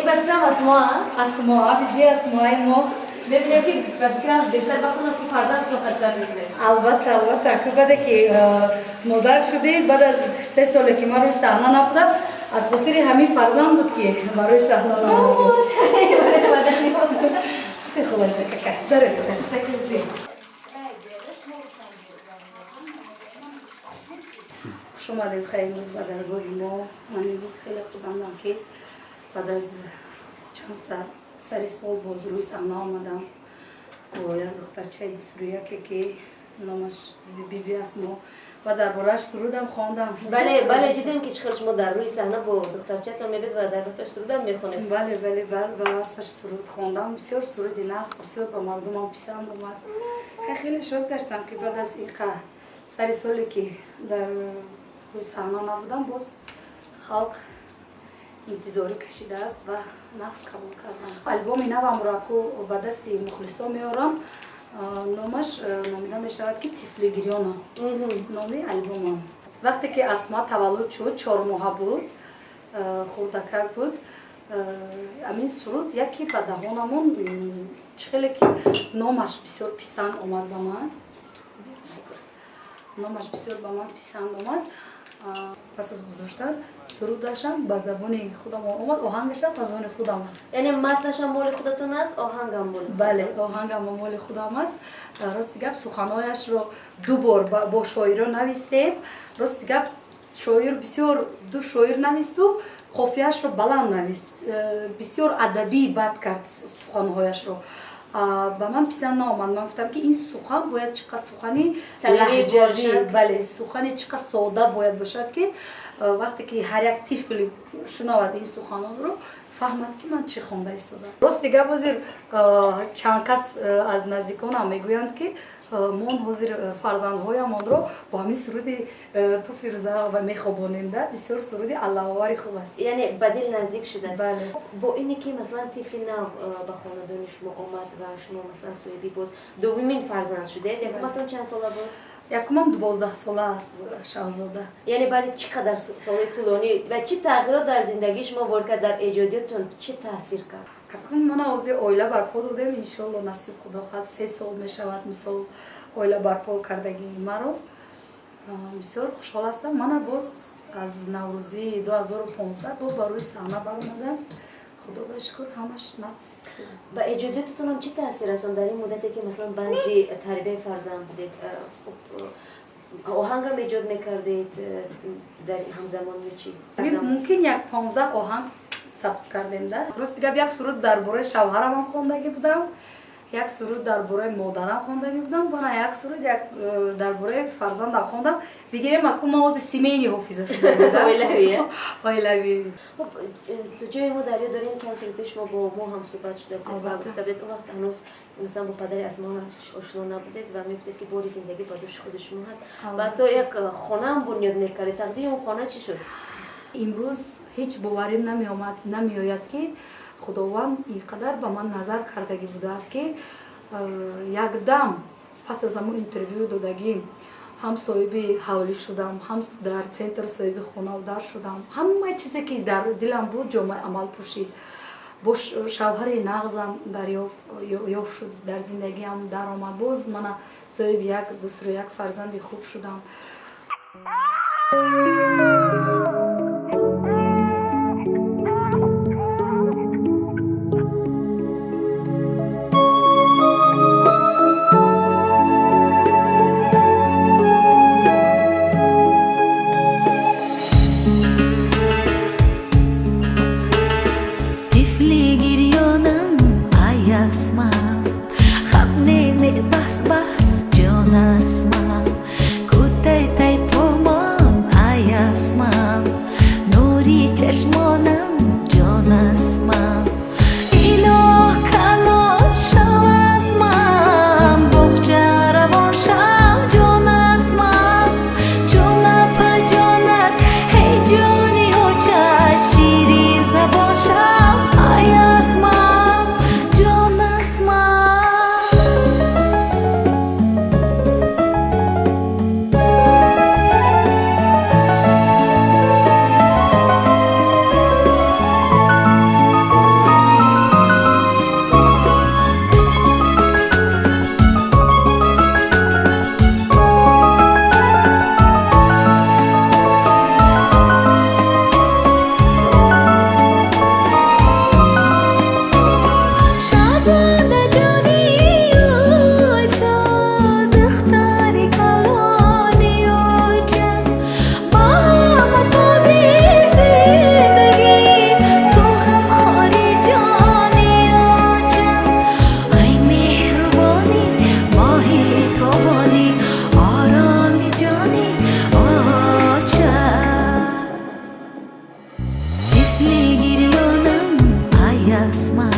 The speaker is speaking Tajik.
Ба фикрам, Асмо. Асмо, биби Асмои мо. Мебинем, ки, ба фикрам, бештар вақтона ту фарзандтон қадсар мекунед. Албатта, албатта. Ку баъде ки модар шудӣ, баъд аз 3 соле ки ман рӯи саҳна набудам, аз хотири ҳамин фарзанд буд, ки барои саҳна наомадем. Хуб, кака, даред. Хуш омадед, хай, имрӯз ба даргоҳи мо. Ман имрӯз хеле хурсандам, ки баъд аз чанд сари сол боз рӯи саҳна омадам бо як духтарчаи дусрӯяке, ки номаш Биби Асмо, ва дар борааш сурудам хондам. Бале, дидем, ки чӣ хел шумо дар рӯи саҳна бо духтарчаатон мебед ва дар васфаш сурудам мехонед. Бале, ба васфаш суруд хондам. Бисёр суруди нағз, бисёр ба мардумам писанд омад. Хеле шод гаштам, ки баъд аз инқа сари соле, ки дар рӯи саҳна набудам, боз халқ интизорӣ кашидааст ва нағз қабул кардам. Альбоми навамро аку ба дасти мухлисо меорам. Номаш номида мешавад, ки «Тифли гирёна» номи альбомам. Вақте ки Асма таваллуд шуд, 4 моҳа буд, хурдакак буд, амин суруд яке ба даҳонамон чӣ хеле ки номаш бисёр писанд омад ба ман, номаш бисёр ба ман писанд омад. Пас аз гузоштан сурудашам ба забони худам омад, оҳангашам ба забони худам аст. Яъне матнашам моли худатон аст, оҳангам моли? Бале, оҳангам моли худам аст. Рости гап, суханҳояшро ду бор бо шоиро навистем. Рости гап, шоир бисёр, ду шоир нависту, қофияшро баланд навист, бисёр адабӣ бад кард суханҳояшро. Ба ман писанд наомад. Ман гуфтам, ки ин сухан бояд чӣ қад сухани лаҳҷавӣ, бале, сухани чӣ қад сода бояд бошад, ки вақте ки ҳар як тифл шунавад ин суханонро, фаҳмад, ки ман чӣ хонда истодам. Рости гап, ҳозир чанд кас аз наздиконам мегӯянд, ки мон ҳозир фарзандҳоямонро бо ҳамин суруди ту, Фирӯза, ва мехобонем да. Бисёр суруди аллаовари хуб аст. Яъне ба дил наздик шудааст. Бале. Бо ине ки, масалан, тифли нав ба хонадони шумо омад ва шумо, масалан, соҳиби боз дуввумин фарзанд шудед, якуматон чанд сола буд? Якумам 12 сола аст, Шаҳзода. Яъне баъди чӣ қадар солҳои тӯлонӣ ва чӣ тағйирот дар зиндагии шумо ворид кард, дар эҷодиётон чӣ таъсир кард? Акнун мана ҳозир оила барпо додем, иншоалло, насиб худо хоҳад, 3 сол мешавад, мисол, оила барпо кардагии маро. Бисёр хушҳол ҳастам. Мана боз аз наврӯзии 2015 бо ба рӯи саҳна баромадам. Худо ба шукр, ҳамаш нағз. Ба эҷодиётатонам чӣ таъсир расон дар ин муддате, ки, масалан, банди тарбияи фарзанд будед? Хуб, оҳангам эҷод мекардед дар ҳамзамон ё чӣ? Мумкин як 15 оҳанг сабт кардем да. Рости гап, як суруд дар бораи шавҳарамам хондагӣ будам, як суруд дар бораи модарам хондагӣ будам, бана як суруд як дар бораи фарзандам хондам. Бигирем, аку ма ҳозир семейный ҳофиза. Оилавӣ. Оилавӣ. Хуб, то ҷое мо дарё дорем, чанд сол пеш мо бо мо ҳам суҳбат шуда будед ва гуфта будед, он вақт ҳанӯз, масалан, бо падари Асмо ошно набудед ва мегуфтед, ки бори зиндагӣ ба дӯши худи шумо ҳаст ва ҳатто як хонаам бунёд мекардед. Тақдири он хона чӣ шуд? Имрӯз ҳеҷ боварим намеомад, намеояд, ки Худованд ин қадар ба ман назар кардагӣ будааст, ки якдам пас аз ҳамон интервю додагӣ ҳам соҳиби ҳавлӣ шудам, ҳам дар центр соҳиби хонаву дар шудам. Ҳама чизе, ки дар дилам буд, ҷомаи амал пӯшид. Бо шавҳари нағзам дар ёфт шуд, дар зиндагиам даромад. Боз мана соҳиби як дусру як фарзанди хуб шудам. Тифли гирёнам, ай Асма, хаб не, не, бас, бас, ҷон Асма, кӯтай тай помон, ай. Асма.